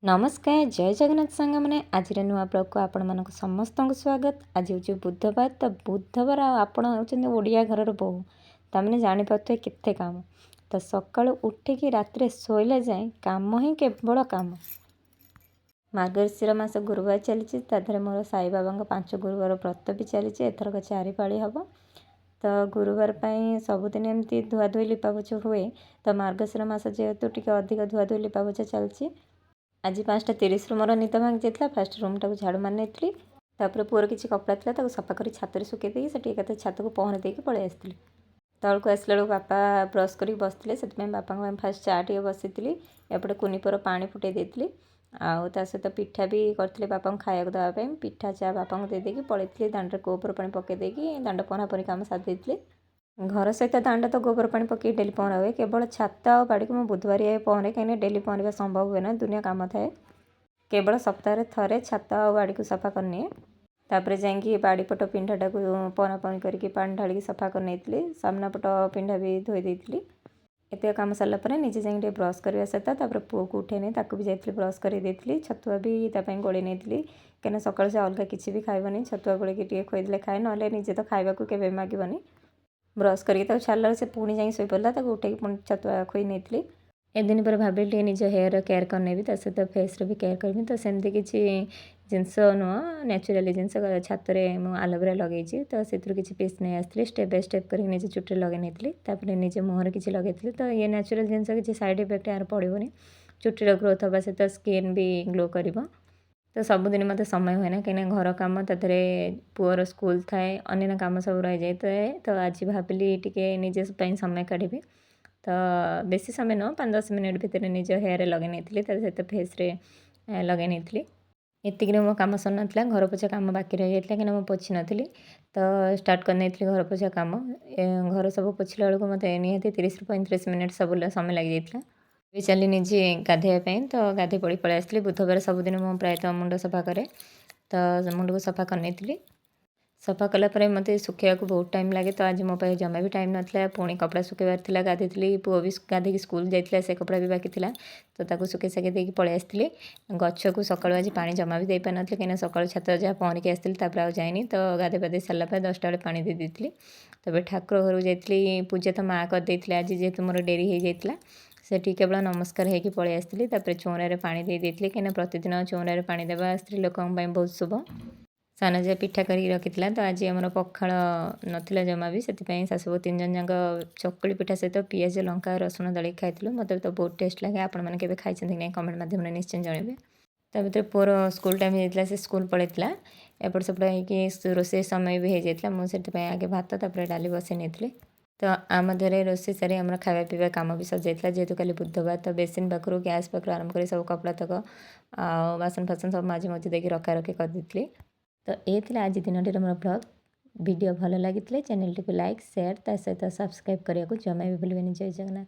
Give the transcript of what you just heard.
ନମସ୍କାର, ଜୟ ଜଗନ୍ନାଥ ସାଙ୍ଗମାନେ। ଆଜିର ନୂଆ ବ୍ଲଗ୍କୁ ଆପଣମାନଙ୍କୁ ସମସ୍ତଙ୍କୁ ସ୍ୱାଗତ। ଆଜି ହେଉଛି ବୁଧବାର। ତ ବୁଧବାର ଆଉ ଆପଣ ହେଉଛନ୍ତି ଓଡ଼ିଆ ଘରର ବୋହୂ, ତାମାନେ ଜାଣିପାରୁଥିବେ କେତେ କାମ। ତ ସକାଳୁ ଉଠିକି ରାତିରେ ଶୋଇଲା ଯାଏଁ କାମ ହିଁ କେବଳ କାମ। ମାର୍ଗଶିର ମାସ ଗୁରୁବାର ଚାଲିଛି, ତା ଦେହରେ ମୋର ସାଇବାବାଙ୍କ 5 ଗୁରୁବାର ବ୍ରତ ବି ଚାଲିଛି। ଏଥରକ 4 ପାଳି ହେବ। ତ ଗୁରୁବାର ପାଇଁ ସବୁଦିନ ଏମିତି ଧୁଆଧୁଇ ଲିପାପୋଛା ହୁଏ, ତ ମାର୍ଗଶିର ମାସ ଯେହେତୁ ଟିକେ ଅଧିକ ଧୁଆଧୁଇ ଲିପାପୋଛା ଚାଲିଛି। ଆଜି 5ଟା 30ରୁ ମୋର ନିଦ ଭାଙ୍ଗି ଯାଇଥିଲା। ଫାଷ୍ଟ ରୁମ୍ଟାକୁ ଝାଡ଼ୁ ମାରି ନେଇଥିଲି। ତାପରେ ପୁଅର କିଛି କପଡ଼ା ଥିଲା, ତାକୁ ସଫା କରି ଛାତରେ ଶୁଖେଇ ଦେଇକି ସେଠି ଏକାଥରେ ଛାତକୁ ପହଁରି ଦେଇକି ପଳେଇ ଆସିଥିଲି। ତଳକୁ ଆସିଲା ବେଳକୁ ବାପା ବ୍ରସ୍ କରିକି ବସିଥିଲେ। ସେଥିପାଇଁ ବାପାଙ୍କ ପାଇଁ ଫାଷ୍ଟ ଚା ଟିକେ ବସିଥିଲି। ଏପଟେ କୁନି ପୁଅର ପାଣି ଫୁଟେଇ ଦେଇଥିଲି ଆଉ ତା ସହିତ ପିଠା ବି କରିଥିଲି ବାପାଙ୍କୁ ଖାଇବାକୁ ଦେବା ପାଇଁ। ପିଠା ଚା ବାପାଙ୍କୁ ଦେଇଦେଇକି ପଳେଇଥିଲି ଦାଣ୍ଡରେ। ଗୋବର ପାଣି ପକାଇ ଦେଇକି ଦାଣ୍ଡ ପହଁରା କାମ ସାରି ଦେଇଥିଲି। ଘର ସହିତ ଦାଣ୍ଡ ତ ଗୋବର ପାଣି ପକାଇ ଡେଲି ପହଁରା ହୁଏ। କେବଳ ଛାତ ଆଉ ବାଡ଼ିକୁ ମୁଁ ବୁଧବାରିଆ ପହଁରେ, କାହିଁକିନା ଡେଲି ପହଁରିବା ସମ୍ଭବ ହୁଏ ନା, ଦୁନିଆ କାମ ଥାଏ। କେବଳ ସପ୍ତାହରେ ଥରେ ଛାତ ଆଉ ବାଡ଼ିକୁ ସଫା କରିନିଏ। ତାପରେ ଯାଇକି ବାଡ଼ିପଟ ପିଣ୍ଡାଟାକୁ ପହଁରା ପହଁରି କରିକି ପାଣି ଢାଳିକି ସଫା କରିନେଇଥିଲି। ସାମ୍ନା ପଟ ପିଣ୍ଡା ବି ଧୋଇ ଦେଇଥିଲି। ଏତିକ କାମ ସାରିଲା ପରେ ନିଜେ ଯାଇକି ଟିକେ ବ୍ରସ୍ କରିବା ସହିତ ତାପରେ ପୁଅକୁ ଉଠେଇ ନେଇ ତାକୁ ବି ଯାଇଥିଲି ବ୍ରସ୍ କରି ଦେଇଥିଲି। ଛତୁଆ ବି ତା ପାଇଁ ଗୋଳେଇ ନେଇଥିଲି, କାହିଁକିନା ସକାଳୁ ସେ ଅଲଗା କିଛି ବି ଖାଇବନି। ଛତୁଆ ଗୋଳେଇକି ଟିକେ ଖୋଇଦେଲେ ଖାଏ, ନହେଲେ ନିଜେ ତ ଖାଇବାକୁ କେବେ ମାଗିବନି। ବ୍ରସ୍ କରିକି ତାକୁ ଛାଡ଼ିଲା ସେ ପୁଣି ଯାଇକି ଶୋଇପଡ଼ିଲା। ତାକୁ ଉଠେଇକି ପୁଣି ଛତୁଆ ଖୋଇ ନେଇଥିଲି। ଏଦିନ ପରେ ଭାବିଲି ଟିକେ ନିଜ ହେୟାର କେୟାର କରିନେବି, ତା ସହିତ ଫେସ୍ର ବି କେୟାର କରିବି। ତ ସେମିତି କିଛି ଜିନିଷ ନୁହଁ, ନ୍ୟାଚୁରାଲି ଜିନିଷ। ଛାତରେ ମୁଁ ଆଲୋଭେରା ଲଗେଇଛି, ତ ସେଥିରୁ କିଛି ପିସ୍ ନେଇ ଆସିଥିଲି। ଷ୍ଟେପ୍ ବାଇ ଷ୍ଟେପ୍ କରିକି ନିଜ ଚୁଟିରେ ଲଗେଇ ନେଇଥିଲି। ତାପରେ ନିଜ ମୁହଁରେ କିଛି ଲଗେଇଥିଲି। ତ ଇଏ ନ୍ୟାଚୁରାଲ୍ ଜିନିଷ, କିଛି ସାଇଡ଼୍ ଇଫେକ୍ଟ ଏହାର ପଡ଼ିବନି। ଚୁଟିର ଗ୍ରୋଥ୍ ହେବା ସହିତ ସ୍କିନ୍ ବି ଗ୍ଲୋ କରିବ। ତ ସବୁଦିନ ମୋତେ ସମୟ ହୁଏନା, କାହିଁକିନା ଘର କାମ, ତା ଦେହରେ ପୁଅର ସ୍କୁଲ ଥାଏ, ଅନ୍ୟାନ୍ୟ କାମ ସବୁ ରହିଯାଇଥାଏ। ତ ଆଜି ଭାବିଲି ଟିକେ ନିଜ ପାଇଁ ସମୟ କାଢ଼ିବି। ତ ବେଶୀ ସମୟ ନୁହଁ, 5-10 ମିନିଟ୍ ଭିତରେ ନିଜ ହେୟାରରେ ଲଗେଇ ନେଇଥିଲି, ତା ସହିତ ଫେସ୍ରେ ଲଗେଇ ନେଇଥିଲି। ଏତିକିରେ ମୋ କାମ ସରିନଥିଲା, ଘର ପୋଛା କାମ ବାକି ରହିଯାଇଥିଲା, କାହିଁକିନା ମୁଁ ପୋଛି ନଥିଲି। ତ ଷ୍ଟାର୍ଟ କରିନେଇଥିଲି ଘର ପୋଛା କାମ। ଘର ସବୁ ପୋଛିଲା ବେଳକୁ ମୋତେ ନିହାତି 30ରୁ 35 ମିନିଟ୍ ସବୁ ସମୟ ଲାଗିଯାଇଥିଲା। ଏବେ ଚାଲି ନିଜେ ଗାଧୋଇବା ପାଇଁ। ତ ଗାଧୋଇ ପଡ଼ି ପଳେଇ ଆସିଥିଲି। ବୁଧବାର ସବୁଦିନ ମୁଁ ପ୍ରାୟତଃ ମୁଣ୍ଡ ସଫା କରେ, ତ ମୁଣ୍ଡକୁ ସଫା କରିନେଇଥିଲି। ସଫା କଲା ପରେ ମୋତେ ଶୁଖେଇବାକୁ ବହୁତ ଟାଇମ୍ ଲାଗେ। ତ ଆଜି ମୋ ପାଖେ ଜମା ବି ଟାଇମ୍ ନଥିଲା। ପୁଣି କପଡ଼ା ଶୁଖେଇବାର ଥିଲା, ଗାଧୋଇଥିଲି। ପୁଅ ବି ଗାଧୋଇକି ସ୍କୁଲ ଯାଇଥିଲା, ସେ କପଡ଼ା ବି ବାକି ଥିଲା। ତ ତାକୁ ଶୁଖେଇ ସାଖେଇ ଦେଇକି ପଳେଇ ଆସିଥିଲି। ଗଛକୁ ସକାଳୁ ଆଜି ପାଣି ଜମା ବି ଦେଇପାରିନଥିଲି, କାହିଁକିନା ସକାଳୁ ଛାତ ଯାହା ପହଁରିକି ଆସିଥିଲି, ତାପରେ ଆଉ ଯାଇନି। ତ ଗାଧୋଇ ପାଧୋଇ ସାରିଲା ପରେ 10ଟା ବେଳେ ପାଣି ଦେଇ ଦେଇଥିଲି। ତାପରେ ଠାକୁର ଘରକୁ ଯାଇଥିଲି। ପୂଜା ତ ମାଆ କରିଦେଇଥିଲେ। ଆଜି ଯେହେତୁ ମୋର ଡେରି ହେଇଯାଇଥିଲା, ସେଠି କେବଳ ନମସ୍କାର ହେଇକି ପଳେଇ ଆସିଥିଲି। ତାପରେ ଚଉଁରାରେ ପାଣି ଦେଇ ଦେଇଥିଲି, କାହିଁକିନା ପ୍ରତିଦିନ ଚଉଁରାରେ ପାଣି ଦେବା ସ୍ତ୍ରୀ ଲୋକଙ୍କ ପାଇଁ ବହୁତ ଶୁଭ। ସାନ ଝିଅ ପିଠା କରିକି ରଖିଥିଲା। ତ ଆଜି ଆମର ପଖାଳ ନଥିଲା ଜମା ବି, ସେଥିପାଇଁ ଶାଶୁ ବୋହୂ ତିନି ଜଣ ଯାକ ଚକୁଳି ପିଠା ସହିତ ପିଆଜ, ଲଙ୍କା, ରସୁଣ ଦଳିକି ଖାଇଥିଲୁ। ମୋତେ ତ ବହୁତ ଟେଷ୍ଟ ଲାଗେ। ଆପଣମାନେ କେବେ ଖାଇଛନ୍ତି କି ନାହିଁ, କମେଣ୍ଟ ମାଧ୍ୟମରେ ନିଶ୍ଚୟ ଜଣାଇବେ। ତା ଭିତରେ ପୁଅର ସ୍କୁଲ ଟାଇମ୍ ହେଇଯାଇଥିଲା, ସେ ସ୍କୁଲ ପଳେଇଥିଲା। ଏପଟ ସେପଟ ହେଇକି ରୋଷେଇ ସମୟ ବି ହେଇଯାଇଥିଲା। ମୁଁ ସେଥିପାଇଁ ଆଗେ ଭାତ, ତାପରେ ଡାଲି ବସେଇ ନେଇଥିଲି। ତ ଆ ମଧ୍ୟରେ ରୋଷେଇ ସାରି ଆମର ଖାଇବା ପିଇବା କାମ ବି ସରିଯାଇଥିଲା। ଯେହେତୁ କାଲି ବୁଧବାର, ତ ବେସିନ୍ ପାଖରୁ, ଗ୍ୟାସ୍ ପାଖରୁ ଆରମ୍ଭ କରି ସବୁ କପଡ଼ା ତକ ଆଉ ବାସନ ଫାସନ ସବୁ ମାଜି ମୁଜି ଦେଇକି ରଖା ରଖି କରିଦେଇଥିଲି। ତ ଏ ଥିଲା ଆଜି ଦିନଟିର ମୋର ବ୍ଲଗ୍। ଭିଡ଼ିଓ ଭଲ ଲାଗିଥିଲେ ଚ୍ୟାନେଲଟିକୁ ଲାଇକ୍, ସେୟାର, ତା ସହିତ ସବସ୍କ୍ରାଇବ୍ କରିବାକୁ ଜମା ବି ଭୁଲିବେନି। ଜୟ ଜଗନ୍ନାଥ।